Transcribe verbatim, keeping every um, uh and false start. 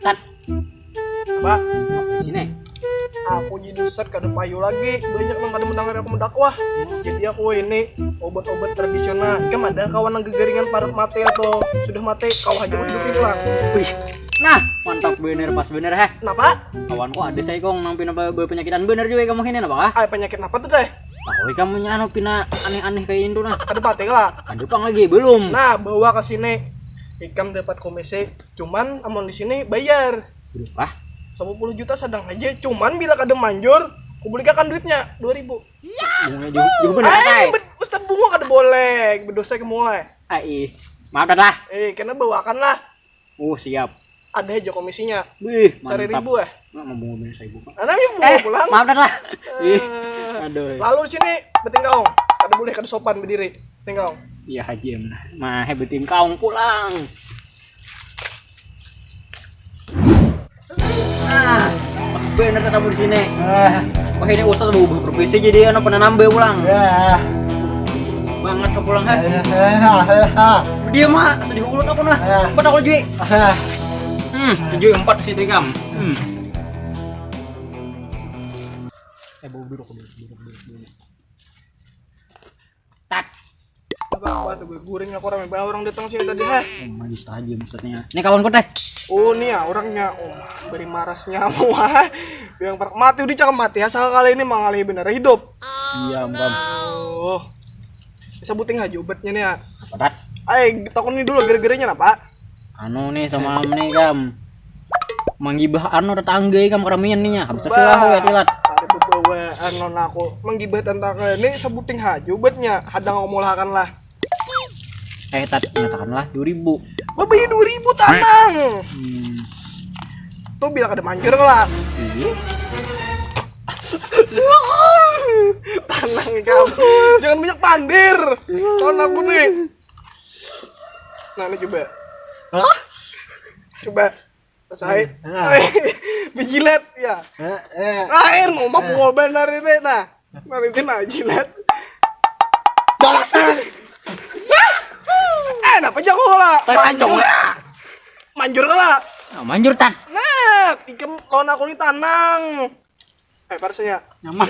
Tat, Pak, di sini. Aku jadi usat kada payu lagi, banyak nang kada mendengar aku mendakwah. Jadi aku ini obat-obat tradisional. Ikam ada kawan nang gegaringan parak mati atau sudah mati, kau aja hidupi pulang. Wih, nah, mantap bener, pas bener heh. Kenapa? Kawanku ada saya kong nang pina ba- berpenyakitan bener juga kamu ini apa kah? Ay, penyakit apa tuh teh? Tahu kamu nya anu pina aneh-aneh kayak itu nah. Kada mati lah. Ada pang lagi belum? Nah, bawa ke sini. Ikam dapat komisi. Cuman amun di sini bayar. Berapa? Sepuluh juta sedang aja. Cuman bila kada manjur, aku belikan duitnya dua ribu. Bunga juga juga bener Ay, kai. Ustadz Bungo kada boleh, berdosa kamu eh. Ai, maaf dah. Eh, kena bawakan lah. Oh siap. Ada aja komisinya. Wih, Sari mantap. Ribu eh. Nah, mau bunga saya buka. Anak ibu Eh, pulang. Maaf dah. Ih, Eh, aduh. Lalu di sini betingkaung. Kada boleh kada sopan berdiri. Tingkaung. Iya haji em. Mah betingkaung pulang. Ah, pas bener ketemu di sini. Ah, Wah ini ustaz berubah profesi jadi anak penanam be pulang. ya. Banget ke pulang heh. Hahaha. Dia mah sedih ulut aku nah. Ah. Empat aku Jui. Ah. Hmm, tujuh empat situ ikam. Hmm. Eh, bawa duduk dulu, duduk dulu, dulu. Tat. Apa apa tuh gue guring aku ramai banget orang datang sini tadi heh. Oh, maju saja maksudnya. Ini kawanku teh. Oh nih ya orangnya, oh beri marasnya mau ah. Yang per- mati udah cakap mati asal kali ini mengalih bener hidup. Iya, Bang. Oh. Sebuting aja obatnya nih ya. Apa tat? Ay, takon ini dulu gara-garanya apa? Anu nih semalam nih kam. Manggibah anu tetangga kam keramian nih ya. Habis kasih lah ya tilat. Ada bebawaan non aku menggibah tentang ini sebuting aja obatnya. Hadang aku mulahakan lah. Eh tat nyatakanlah dua ribu. Bebeli dua ribu tanang. Hmm. Tuh bila kada manjur lah. Iya. Tanang ikam. Jangan banyak pandir. Tahun aku nih. Nah ini coba. Hah? Coba. Rasain. Nah. Bejilat ya. Eh, eh. Lain mau mah pukul benar ini nah. Nah ini nah jilat. Balasan. Eh, kenapa jago lah? Manjur. Manjur lah. Nah, manjur tat. Nah, ikam lawan aku ini tanang. Eh, parasanya. Nyaman.